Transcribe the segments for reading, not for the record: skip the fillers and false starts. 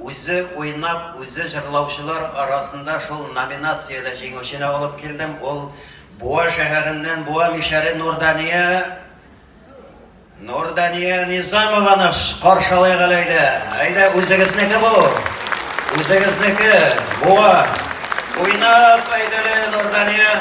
Үзе уйнап, үзе җырлаучылар арасында шул номинациядә җиңүчене алып килдем. Ул Буа шәһәреннән Буа мишәре Нурдания Нурдания Низамованы каршылыйк әле әйдә. Әйдә, үзегезнеке бу. Үзегезнеке, Буа. Уйнап әйдә әле, Нурдания.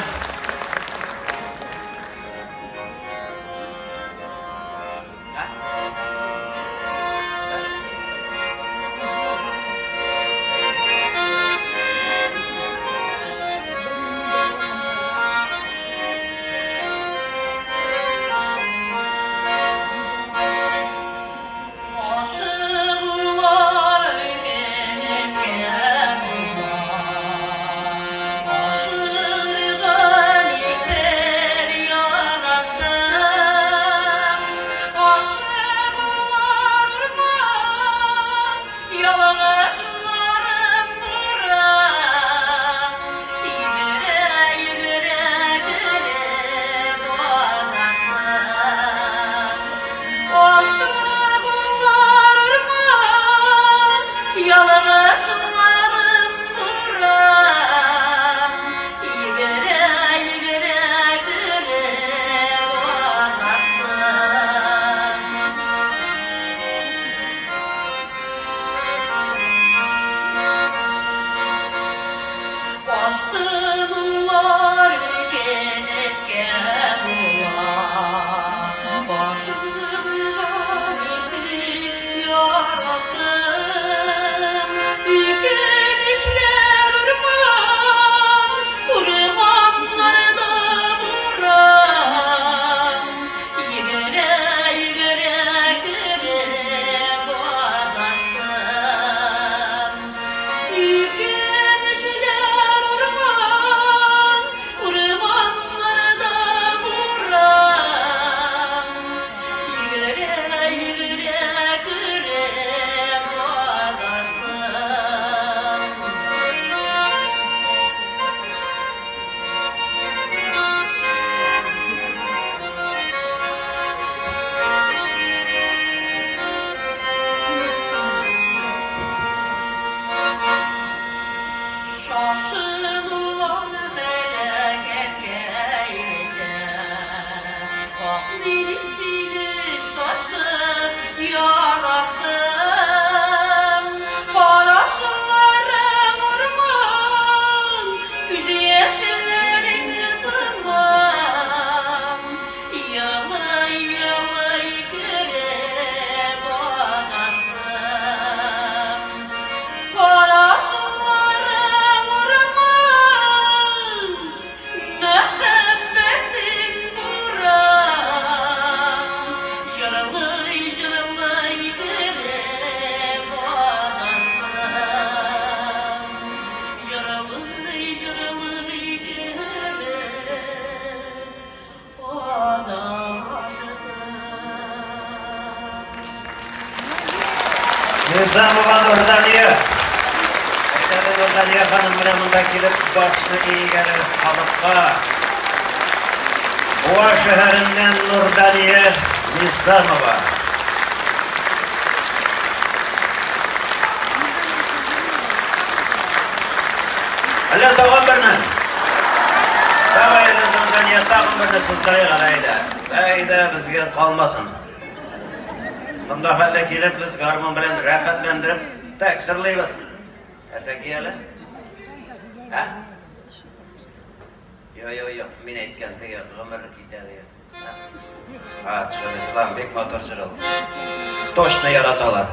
Низамова Нурдания. Әйтәле Нурдания ханым менә монда килеп башны иегәне халыкка. Буа шәһәреннән Нурдания Низамова. Әллә тагын берне? Давай әле Нурдания тагын берне сыздырыйк әле әйдә. Әйдә безгә калмасын. Монда хәтле килеп без гармун белән рәхәтләндереп так җырлыйбыз. Нәрсә ки әле? Ә? Йо, йо, йо, мин әйткән теге гомер китә дигән. А, төшерде җырлам, бик матур җыр ул. Точно яраталар.